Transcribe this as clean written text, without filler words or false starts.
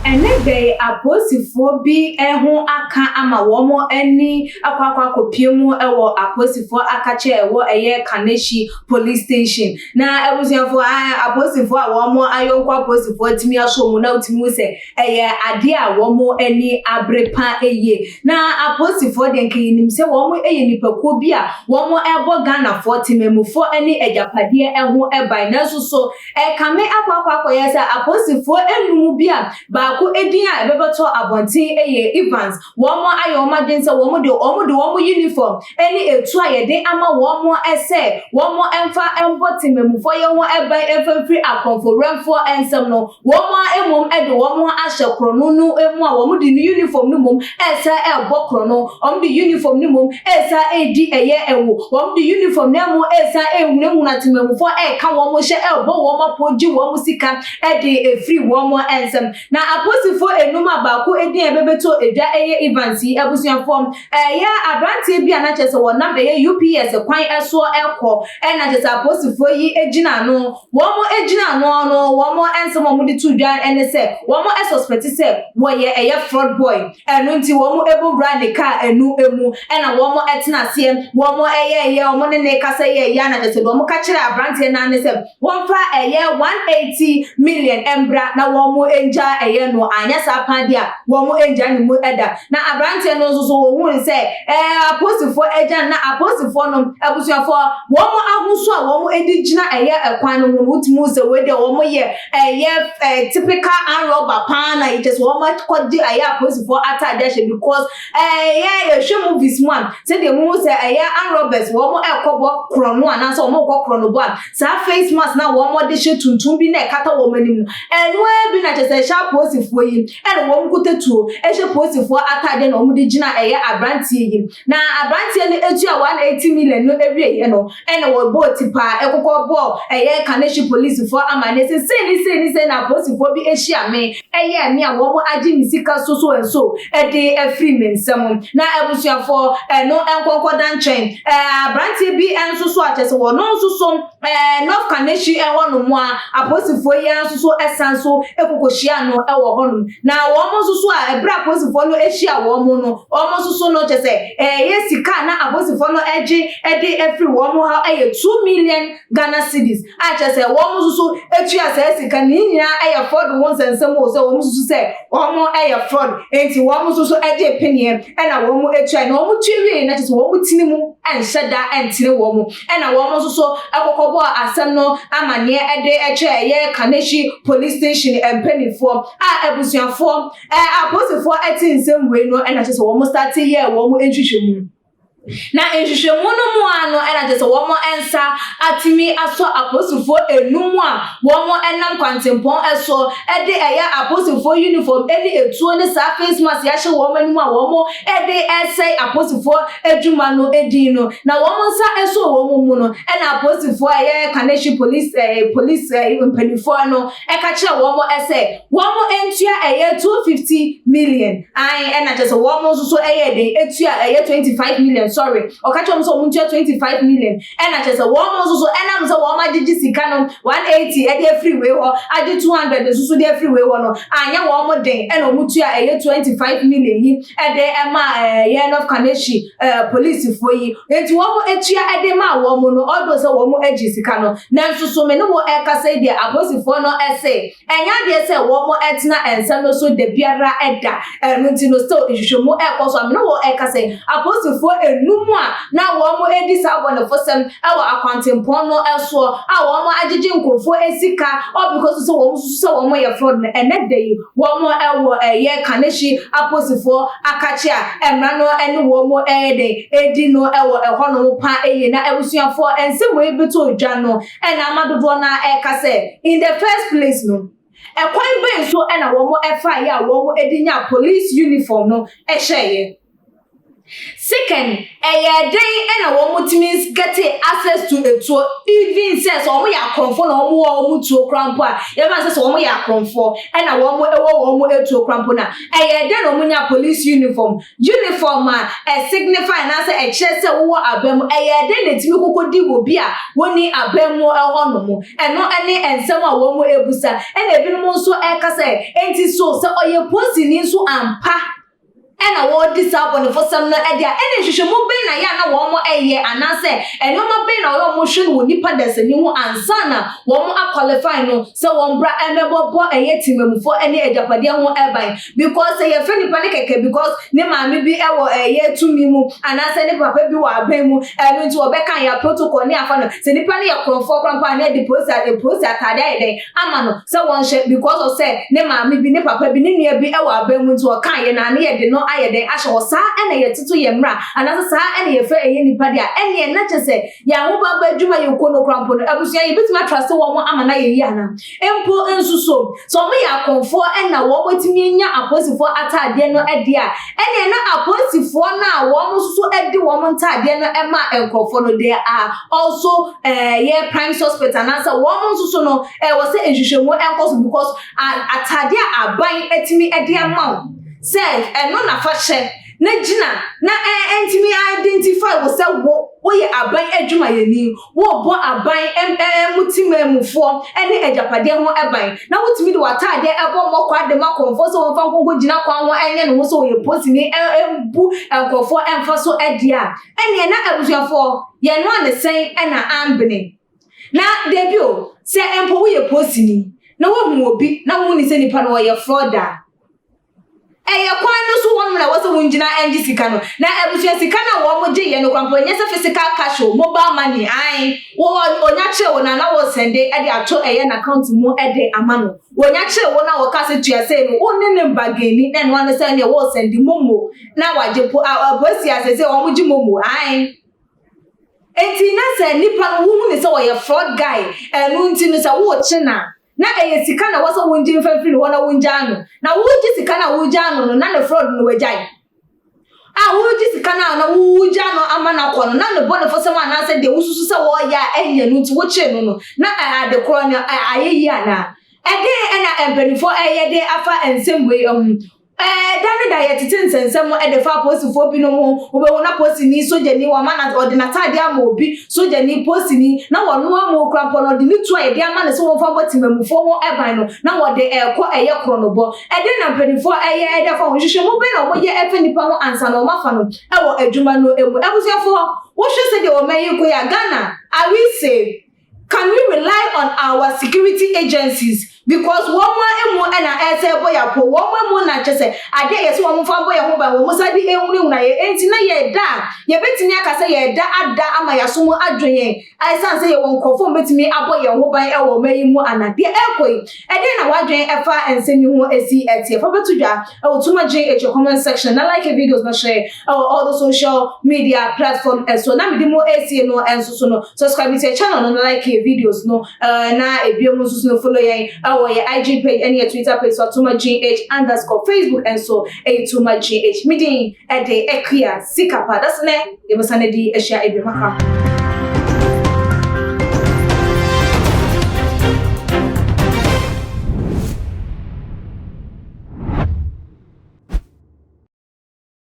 Ɛnnɛ da yi, apolisifoɔ bi ho aka ama wɔn ani akɔ akɔpue mu wɔ apolisifoɔ akakye a ɛwɔ ɛyɛ Kaneshie Police Station. Na abusuafoɔ, apolisifoɔ a wɔn ayɔnko apolisifoɔ atumi asɔ wɔn mu na wotumi hu sɛ ɛyɛ adeɛ a wɔn ani abere pa yie. Na apolisifoɔ deɛ, nka yɛnim sɛ wɔn yɛ nipakuo bi a wɔrebɔ Ghanafoɔ, temamufoɔ ne agyapadeɛ ho ban. Nanso so, ɛkame akɔyɛ sɛ apolisifoɔ enum bi a baako edin a ɛbɛbɛtɔ abɔnten yɛ Evans. Wɔn ayɛ wɔn adwene sɛ wɔn de wɔn uniform ne etu a yɛde ama wɔn sɛ wɔn mfa mbɔ temamufoɔ yɛn ho ban mfa mfiri akorɔmfo nsam no, wɔn a mmom de wɔn ho ahyɛ korɔno no mu a wɔn de ne uniform no mmom ɛsa ɛrebɔ korɔno. Wɔn de uniform no mmom ɛsa ɛredi ɛyɛ ɛwo. Wɔn de uniform no mu ɛsa ɛhunahuna temamufoɔ, ɛreka wɔn hyɛ, ɛrebɔ wɔn apɔ, gye wɔn sika ɛde efiri wɔn nsam. Na apolisifoɔ enum a baako edin a ɛbɛbɛtɔ edwa ɛyɛ Evans yi, abusuafoɔ, ɛyɛ aberanteɛ bi a n'akyɛ sɛ wɔnam ɛyɛ UPS kwan ɛsoɔ ɛkɔ, ɛna kyerɛ sɛ apolisifoɔ yi gyina ano. Wɔn gyina ano no, wɔn nsɛm a wɔde to dwa ɛne sɛ wɔn suspect sɛ wɔyɛ ɛyɛ fraud boy. Ɛno nti wɔn ebowura ne kaa ɛnu emu, ɛna wɔn ɛtena aseɛ, wɔn ɛyɛ wɔn ne ne kasa yɛ ɛyɛ, ana kyerɛ sɛ wɔn ka kyerɛ aberanteɛ naa ne sɛ wɔmfa ɛyɛ 180 million ɛmbra na wɔn ngya ɛyɛ no. Anya saa pan deɛ a, wɔn ngya ne mu ɛda. Na aberanteɛ no nso so wɔn hu sɛ apolisifoɔ agya. Na apolisifoɔ no, abusuafoɔ, wɔn ahosuo a wɔn de gyina ɛyɛ ɛkwan no ho no, wotumi sɛ wei deɛ wɔn yɛ ɛyɛ typical armed robber paa, na yɛ kyɛ sɛ wɔn akɔgye ɛyɛ apolisifoɔ ataade ahyɛ, because ɛyɛ yɛhwɛ movies mu a, sɛdeɛ mu sɛ ɛyɛ armed robbers wɔn ɛkɔbɔ korɔno anaasɛ wɔn kɔ korɔno bɔ a, saa face mask na wɔn de hyɛ tuntum bi na ɛkata wɔn anim no, ɛnoa bi na kyɛ sɛ ɛhyɛ apolisifoɔ yi, ɛna wɔn kuta tuo, ɛhyɛ polisifoɔ ataade na wɔn de gyina ɛyɛ aberanteɛ yi. Na aberanteɛ no etua 180 million no ewie yɛ no, ɛna wɔbɔ tipa ɛkokɔ bɔ ɛyɛ Kaneshie polisifoɔ amaneɛ sɛ sei ne sei ne sei na apolisifoɔ bi ahyia me, ɛyɛ me a wɔn agye me sika so so and so ɛde afiri me nsam. Na abusuafoɔ, ɛno nkɔnkɔ da nkyɛn. Aberanteɛ bi nso so akyɛ sɛ wɔn nso so North Kaneshie ɛhɔ nom a apolisifoɔ yi nso so ɛsan so ɛkɔkɔhyia no ɛwɔ hɔnom. Na wɔn nso so a ɛberɛ apolisifoɔ no ahyia wɔn no, wɔn nso so no kyɛ sɛ ɛyɛ sika na apolisifoɔ no ɛgye ɛde afiri wɔn ha ɛyɛ 2 million Ghana cedis a kyerɛ sɛ wɔn nso so atua saa sika ne nyinaa. Ɛyɛ fraud ho nsɛnsɛm wɔ sɛ wɔn nso so sɛ wɔn ɛyɛ fraud, nti wɔn nso so ɛgye peneɛ ɛna wɔn atua. Na wɔn tua wie na kyerɛ sɛ wɔn tini mu ɛnhyɛ da ɛntene wɔn, ɛna wɔn nso so ɛkɔkɔbɔ asɛm no amaneɛ ɛde ɛkyɛ ɛyɛ Kaneshie Police Station mpanimfoɔ a abusuafoɔ apolisifoɔ ɛte nsɛm wei no, ɛna kyerɛ sɛ wɔn start yɛ wɔn nhwehwɛmu. Na nhwehwɛmu no mu a no, ɛna kyerɛ sɛ wɔn nsa atumi asɔ apolisifoɔ enum a wɔn nam kwantempɔn so ɛde ɛyɛ apolisifoɔ uniform ɛne etuo ne saa face mask yɛahyɛ wɔn anim a wɔn ɛde ɛsɛe apolisifoɔ adwuma no edin no. Na wɔn nsa ɛsɔ wɔn mu no, ɛna apolisifoɔ a ɛyɛ Kaneshie police mpanimfoɔ no ɛka kyerɛ wɔn ɛsɛ wɔn ntua ɛyɛ 250 million ayi. Ɛna kyerɛ sɛ wɔn nso so ɛyɛ den etua ɛyɛ 25 million, sorry, ɔka kyerɛ wɔn sɛ wɔn ntua 25 million. Ɛna kyerɛ sɛ wɔn nso so ɛnam sɛ wɔn agyegye sika no 180 ɛde afiri wei hɔ, agye 200 nso so de afiri wei hɔ no, anyɛ wɔn den, ɛna wɔn tua ɛyɛ 25 million yi ɛde ɛma ɛyɛ North Kaneshie polisifoɔ yi. Nti wɔn atua ɛde ma wɔn no, ɔdo sɛ wɔn agye sika no, nanso so me ne wɔn ɛkasa yi deɛ, apolisifoɔ no ɛsɛ ɛnyɛ adeɛ sɛ wɔn ɛtena nsɛm no so da biara ɛda. Ɛno nti no, still nhwehwɛmu ɛkɔ so. Amene wɔn ɛkasa yi, apolisifoɔ enum a na wɔn edi saa abɔnefosɛm ɛwɔ akwantempɔn no ɛsoɔ a wɔn agyegye nkurɔfoɔ esika all because sɛ wɔn nso sɛ wɔn yɛ fraud no, ɛnɛ da yi wɔn ɛwɔ ɛyɛ Kaneshie apolisifoɔ akakye a mmara no ɛne wɔn ɛyɛ den edi no ɛwɔ ɛhɔnom pa ɛyie. Na abusuafoɔ, nsɛm wei bi to dwa no, ɛna ama dodoɔ no ɛka sɛ in the first place no, ɛkwan bɛn so ɛna wɔn ɛfa yɛ a wɔn de nya police uniform no ɛhyɛeɛ? Second, ɛyɛɛ dɛn na wɔtumi getee access to etuo even sɛ sɛ wɔyɛ akorɔmfoɔ na wɔwɔ wɔn tuo koraa mpo a, yɛmfa no sɛ sɛ wɔyɛ akorɔmfoɔ na wɔwɔ wɔn etuo koraa mpo no a, ɛyɛɛ dɛn na wɔnya police uniform? Uniform a ɛsignify anaasɛ ɛkyerɛ sɛ wowɔ aban mu, ɛyɛɛ dɛn na ɛtumi kɔkɔdi obi a wɔnni aban mu hɔnom? Ɛno ne nsɛm a wɔrebisa. Ɛna ebinom nso reka sɛ, enti so sɛ ɔyɛ polisini nso ampa na wɔredi saa abɔnefosɛm no de a, ɛnna nhwehwɛmu bɛn na ɛyɛ a na wɔyɛ anaasɛ nneɛma bɛn na wɔyɛ wɔhwɛ no wɔ nnipa dasani ho ansa na wɔn aqualify no sɛ wɔn bra mmɛbɔbɔ ɛyɛ temamufoɔ ne agyapadeɛ ho ban because sɛ yɛfrɛ nipa no kɛkɛ because ne maame bi wɔ ɛyɛ tumi mu anaasɛ ne papa bi wɔ aban mu ɛno nti wɔbɛka yɛ protocol ne afa no sɛ nipa no yɛ korɔmfoɔ koraa mpo a na yɛde polisi polisi ataade ayɛ dɛn ama no sɛ wɔnhyɛ because of sɛ ne maame bi ne papa bi ne nua bi wɔ aban mu nti wɔka yɛ na ne yɛde no ayɛ dɛn ahyɛ hɔ. Saa ɛna yɛtoto yɛ mmra anaasɛ saa ɛna yɛfrɛ ɛyɛ nipa deɛ a ɛneɛ na kyerɛ sɛ yɛn ahobammɔ adwuma yɛ kuo no koraa mpo no abusua yɛbɛtumi atra sɛ wɔn ama no ayɛ yie anaa? Mpo nso so sɛ wɔyɛ akɔmfoɔ ɛna wɔn atumi anya apolisifoɔ ataadeɛ no deɛ a, ɛneɛ na apolisifoɔ no a wɔn nso so de wɔn ntaadeɛ no ma nkurɔfoɔ no they are also ɛyɛ prime suspect anaasɛ wɔn nso so no ɛwɔ sɛ nhwehwɛmu ɛnkɔ so because ataadeɛ a aban atumi de ama wo sɛ ɛno na fa hyɛ na gyina na ɛntumi identify wo sɛ wo woyɛ aban adwumayɛni, worebɔ aban mu temanmufoɔ ne agyapadeɛ ho ban, na wotumi de w'ataadeɛ bɔ mmɔkɔ ade ma kɔmfoɔ sɛ wɔmfa nkɔnkɔ gyina kwan ho nyɛ ne ho sɛ ɔyɛ polisini mbu nkurɔfoɔ mfa so deɛ a, ɛnneɛ na abusuafoɔ yɛnoa ne sɛn na ambene. Na dabi o, sɛ mpo woyɛ polisini na woahu obi na wohu ne sɛ nipa no ɔyɛ fraud a, Ɛyɛ kwan no so hɔnom na ɛwɔ sɛ wongyina ngye sika no. Na abusua sika no a wɔn gye yɛ no koraa mpo ɛnyɛ sɛ physical cash o, mobile money ae, wo onya kyerɛ wo no a na wo sɛnde de ato ɛyɛ n'account mu de ama no. Wonya kyerɛ wo na wɔka sɛ tua sei no, wo ne no mbargaini na ɛno ara ne sɛ ɛneɛ wo sɛnde momo na wagye po a apolisi a seesei wɔn gye momo ae. Enti na sɛ nipa no wohu no sɛ ɔyɛ fraud guy ɛno nti no sɛ wokye no a, Na ɛyɛ sika na ɛwɔ sɛ wongye mfa mfiri ne hɔ na wongyaa no. Na woregye sika no a woregyaa no no, na ne fraud no wagyae. A woregye sika no a na woregyaa no ama no akɔ no, na ne bɔnefosɛm anaasɛ deɛ wosusu sɛ wɔreyɛ a ɛnyɛ no nti wokyee no no, na ade korɔ no ayɛ yie anaa? Ɛdeɛn na mpanimfoɔ reyɛ de afa nsɛm wei ho? Ɛɛ, da ne da yɛtete nsɛnsɛm de fa apolisifoɔ binom ho. Wobɛhu na polisini, sogyani, wama na ɔde n'ataadeɛ ama obi, sogyani, polisini, na wɔno ara mu koraa mpo no ɔde ne tuo a yɛde ama no sɛ wɔmfa mmɔ temamufoɔ ho ban no, na wɔde rekɔ ɛyɛ korɔnobɔ. Ɛdeɛn na mpanimfoɔ yɛ de afa ho? Nhwehwɛmu bɛn na wɔyɛ fa nnipa ho ansa na wɔafa no wɔ adwuma no mu? Abusuafoɔ, wohwɛ sɛdeɛ ɔman yi rekɔ yi a, Ghana, are we safe? Can we rely on our security agencies because wɔn ara mu na ɛsɛ bɔ yɛn apɔ, wɔn mu na kyɛ sɛ adeɛ a yɛsɛ wɔn mfa bɔ yɛn ho ban wɔn san de ehunahuna yɛn, enti na yɛda a yɛbɛtumi aka sɛ yɛda ada ama yɛaso mu adwo yɛn ɛsan sɛ yɛwɔ nkurɔfoɔ a wɔbɛtumi abɔ yɛn ho ban wɔ ɔman yi mu anaa? Deɛ ɛrekɔ yi, ɛdeɛn na w'adwene ɛfa nsɛm yi ho ɛsi ɛteɛ? Fa bɛto dwa ɛwɔ Tuma GH comment section na like videos na share ɛwɔ all the social media platform ɛso na mede mo esie no nso so no subscribe to yɛ channel no na like yɛ videos no na ebien mu nso so no follow yɛn ɛwɔ yɛ IG page ɛne yɛ Twitter page so Tuma GH underscore Facebook nso ɛyɛ Tuma GH medin ɛde Akua Sikapa dasene yɛbɛsan adi ahyia ebien maka.